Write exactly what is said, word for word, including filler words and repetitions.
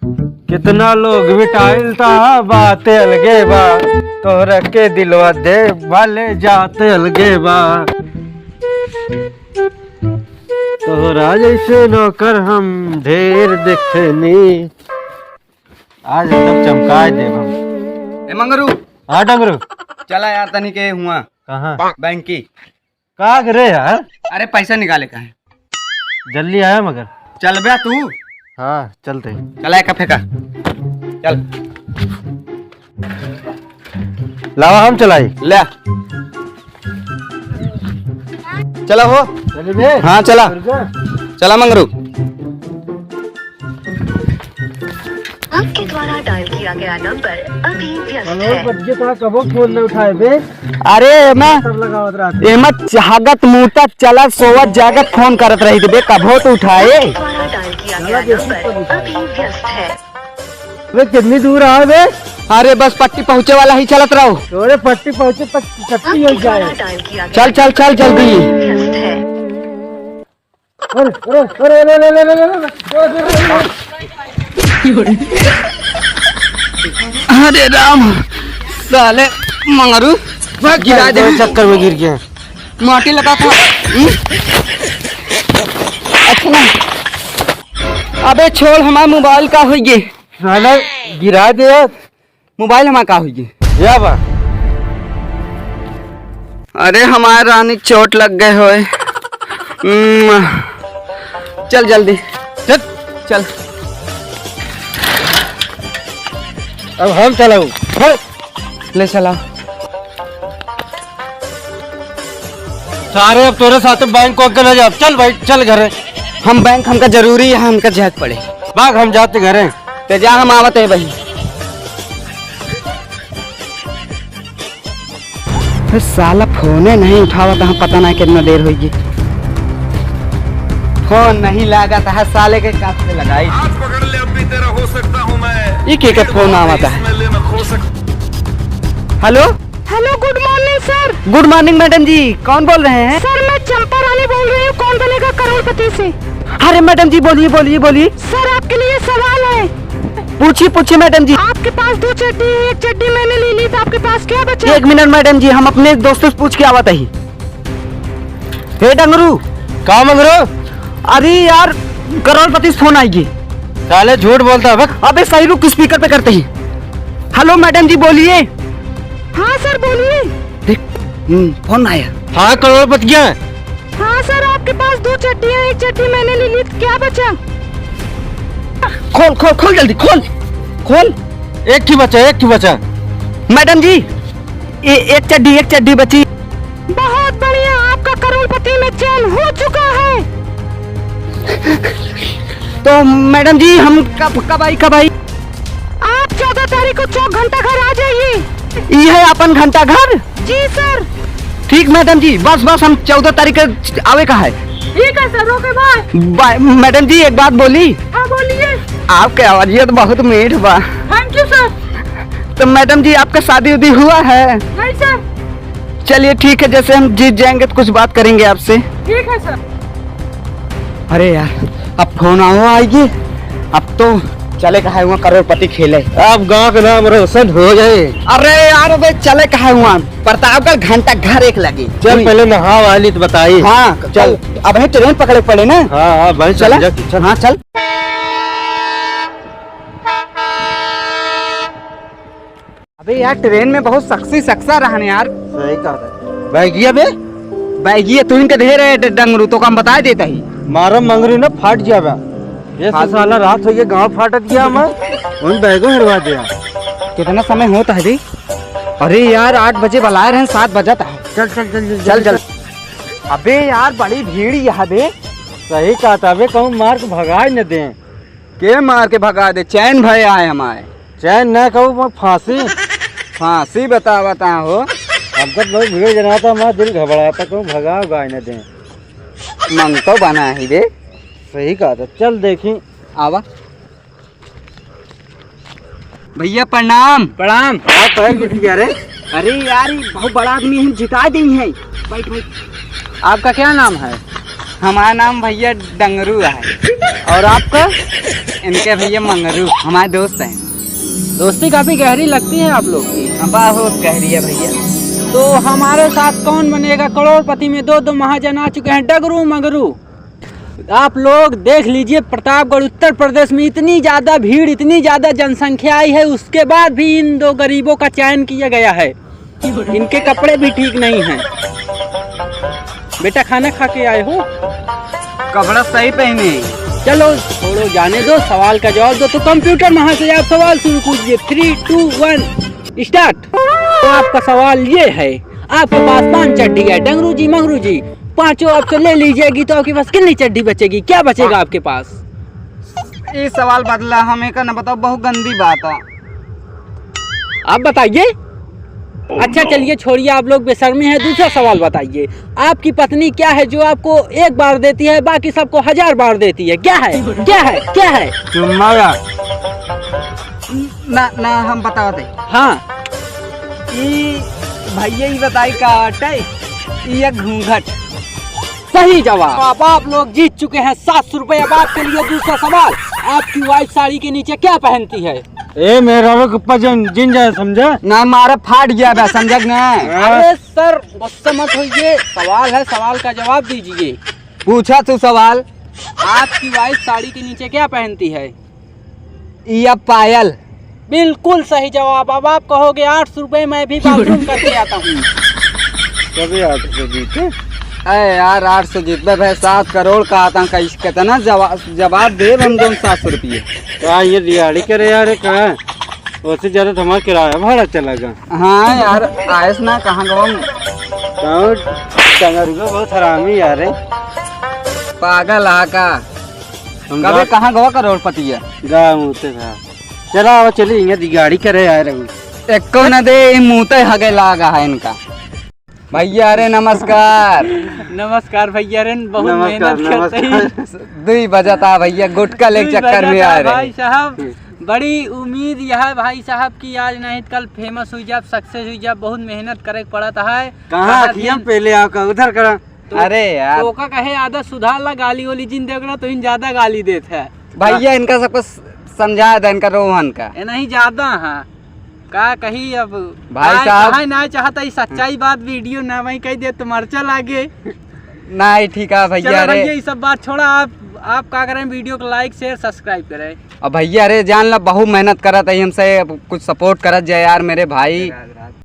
कितना लोग बिटाइल ता, बात अलगे बा। तोहरा के दिलवा दे वाले जात अलगे बा। तोहरा जैसे नौकर हम ढेर देखनी। आज एकदम चमकाए देब हम। ए मंगरू। हाँ डंगरू। चला यार, तनी के हुआ। कहाँ? बैंक की। का करे यार? अरे, पैसा निकाले का है। जल्दी आया मगर। चल बे तू। हाँ, चलते। चला एक फेंका। चल। लावा, हम चलाई। ले। चला हो। चले बे। हाँ, चला। चला मंगरू। आपके द्वारा डायल किया गया नंबर अभी व्यस्त है। बच्चे तो कबो फोन न उठाए बे। अरे एमा, सब लगावत रहत। एमा चाहगत, मूतत, चलत, सोवत, जागत फोन करत रही बे, कबो तो उठाए। आपके द्वारा डायल किया गया नंबर अभी व्यस्त है। बे कितनी दूर आए बे? अरे बस पट्टी पहुँचे वाला ही, चलत रहो। तोरे पट्टी पहुँचे तक छुट्टी हो जाए। चल चल चल जल्दी। अरे, अरे, अरे। अरे राम, साले मंगरू गिरा दे। चक्कर में गिर गया। माटी लगा था। हम्म? अच्छा ना। अबे छोड़, हमार मोबाइल का होई गे? साला गिरा दे यार। मोबाइल हमार का होई गे? या बा। अरे हमार रानी चोट लग गए होए। हम्म, चल जल्दी। चल। चल। अब हम चलाऊ। हट। ले चला। सारे अब तोरे साथ बैंक को के ना जाब। चल भाई, चल घरे। हम बैंक हमका जरूरी है, हमका जाए के पड़े। बाग हम जाते घरे। ते जा, हम आवत है भाई। अरे साला फोने नहीं उठावत है, पता नहीं कितना देर होई गे। फोन नहीं लागत है, साले के काट से लगाई। हाथ पकड़ ले, अब भी तेरा हो सकता हूँ मैं। ई के के फोन आवत है? Hello. Hello, good morning sir. Good morning madam ji, कौन बोल रहे हैं? सर, मैं चंपा रानी बोल रही हूँ, कौन बनेगा करोड़पति से। अरे मैडम जी, बोलिए, बोलिए, बोलिए। सर, आपके लिए सवाल है। पूछिए, पूछिए मैडम जी। आपके पास दो चड्डी है, एक चड्डी मैंने ले ली, तो आपके पास क्या बचा? एक मिनट मैडम जी, हम अपने दोस्तों से पूछ के आवत ही। हे डंगरू। का मंगरू? अरे यार, करोड़पति से फोन आइगी। साले झूठ बोलता है, बक। अबे सही रुक, स्पीकर पे करते ही। हेलो मैडम जी, बोलिए। हाँ सर, बोलिए। देख, हम्म, फोन आया। हाँ, करोड़पति क्या है? हाँ सर, आपके पास दो चड्डी है, एक चड्डी मैंने ले ली, तो क्या बचा? खोल, खोल, खोल जल्दी, खोल, खोल। एक ही बचा, एक ही बचा। मैडम जी, ए-, एक चड्डी, एक चड्डी बची। बहुत बढ़िया, आपका करोड़पति में चयन हो चुका है। तो मैडम जी, हम कब, कब आई, कब आई? आप चौदह तारीख को चौक घंटा घर आ जाइए। ये है अपन घंटा घर? जी सर। ठीक मैडम जी, बस, बस हम चौदह तारीख के आवे का है। ठीक है sir, okay, bye. Bye. Madam ji, एक बात बोली। हाँ, बोलिए। आपके आवाजियत बहुत मीठ बा। Thank you sir. तो मैडम जी, आपका शादी उदी हुआ है? नहीं सर। चलिए ठीक है, जैसे हम जीत जाएंगे तो कुछ बात करेंगे आपसे। ठीक है सर। अरे यार, अब फोन आओ आइए, अब तो चले का है वहाँ करोड़पति खेले। अब गाँव का नाम रोशन हो जाए। अरे यार, अबे चले का है वहाँ प्रतापगढ़ घंटा घर एक लगे। चल, पहले नहावा ली तो बताई। हाँ, चल। चल, अब है ट्रेन पकड़े पड़े ना। हाँ, हाँ, भाई, चल, चला। जा, चल। हाँ, चल। अबे यार, ट्रेन में बहुत सक्सी सक्सा रहन यार। सही कहा था। बैगिया बे? बैगिया तू इनके ढेर है, ड-, डंगरू, तो काम बताए देता ही। मारा मंगरू ना फाट गया बा। ये फाट- साला रात हो गया, गाँव फाटत गया हम। उन बैगो हरवा दिया। कितना समय होता है जी? अरे यार, आठ बजे बुलाए रहे, सात बजा था। चल, चल, चल, चल, चल, चल। चल। अबे यार, बड़ी भीड़ यहाँ बे। सही कहा था बे, कहूँ मार के भगाए न दे। के मार के भगा दे? चैन भय आए हमारे। चैन ना कहूँ, मैं फांसी। फांसी बतावत हो। हमका तो बहुत भीड़ जनाता, हमारा दिल घबराता, कहूँ भगा उगाए न दे। मंगतो बना ही दे। सही कहा था, चल देखी। आवा। भैया प्रणाम। प्रणाम। आप पैर गिर गया रे। अरे यार, ये बहुत बड़ा आदमी है, जिता देई है। बैठ, बैठ। आपका क्या नाम है? हमारा नाम भैया डंगरू है। और आपका? इनके भैया मंगरू हमारे दोस्त हैं। दोस्ती काफी गहरी लगती है आप लोग की। हाँ, बहुत गहरी है भैया। तो हमारे साथ कौन बनेगा करोड़पति में दो दो महाजन आ चुके हैं, डगरू मगरू। आप लोग देख लीजिए, प्रतापगढ़ उत्तर प्रदेश में इतनी ज्यादा भीड़, इतनी ज्यादा जनसंख्या आई है, उसके बाद भी इन दो गरीबों का चयन किया गया है। इनके कपड़े भी ठीक नहीं हैं। बेटा, खाना खा के आए हो? कपड़ा सही पहने। चलो छोड़ो, जाने दो, सवाल का जवाब दो। तो कंप्यूटर महाशय, आप सवाल शुरू कीजिए। Three, two, one, start। तो आपका सवाल ये है, आपके पास पांच चड्डी है, डंगरू जी, मंगरू जी, पांचों आपसे ले ली जाएगी, तो आपके पास कितनी चड्डी बचेगी, क्या बचेगा आपके पास? ये सवाल बदला, हमें का ना बताओ, बहुत गंदी बात है। आप बताइए। अच्छा चलिए छोड़िए, आप लोग बेशर्मी हैं। दूसरा सवाल बताइए, आपकी पत्नी क्या है जो आपको एक बार देती है, बाकी सबको हजार बार देती है? क्या है, क्या है, क्या है? चुम्मा का। ना, ना, हम बतावत है। हाँ। ई भैया, ई बताई का बाटे? ई एक घूंघट। सही जवाब। अब आप लोग जीत चुके हैं सात सौ रुपए। अब आपके लिए दूसरा सवाल, आपकी वाइफ साड़ी के नीचे क्या पहनती है? ए, मेहरारू के ऊपर जिन, जिन जाए, समझे? ना मारे, फाट गया बे, समझे कि नहीं? हाँ। अरे सर, गुस्सा मत होइए, सवाल है, सवाल का जवाब दीजिए। पूछा तू सवाल। आपकी वाइफ साड़ी के नीचे क्या पहनती है? या पायल। बिल्कुल सही जवाब। अब आप कहोगे, "आठ सौ रुपए, मैं भी बाथरूम करके आता हूँ।" कभी आठ सौ जीते? अरे यार, आठ सौ जीतबे भाई, सात करोड़ का आता, कितना जवाब, जवाब देब हम दोनों सात सौ रुपये। का ये दिहाड़ी करे यार, कहाँ? उससे ज्यादा तो हमारा किराया भाड़ा चला गया। हाँ यार, आयस ना, कहाँ गवा? कहाँ? टंगरुआ बहुत हरामी यार है। पागल आ का? हम कबे जा- कहाँ गवा करोड़पति है? गाँव में उते था। चला, अब चली, इहाँ दिगाड़ी करे आए रहू। एको न दे, ई मुँह ते हगे लागा है इनका। भैया, अरे नमस्कार। नमस्कार भैया, अरे बहुत नमस्कार, मेहनत करते हैं। नमस्कार। दुई बजत है भैया, गुटखा लेके दुई चक्कर में बजत है आ रहे। भाई साहब, बड़ी उम्मीद यह है भाई साहब कि आज नहीं तो कल famous हुई जाब, success हुई जाब, बहुत मेहनत करे के पड़त है। कहाँ बहुत अखियाँ दिन पहले आपका उधर करा। तो अरे यार। तो ओका कहे आदत सुधार ला, गाली वाली जिन देख रहा तो इन ज्यादा गाली देत है। भैया, इनका सबको स-, समझा दे, इनका रोहन का। ए नहीं ज्यादा हाँ। का कही अब, भाई ना साहब। कहा ना चाहता, ई सच्चाई बात video ना मैं कह दे तो मरचा लागे। नहीं, ठीक है भैया, चलो अरे। भैया, ई सब बात छोड़ा, आप, आप का करें, video को like, share, subscribe करें। अब भैया, अरे जान ला, बहुत मेहनत करत है हमसे, अब कुछ support करत जाए यार मेरे भाई।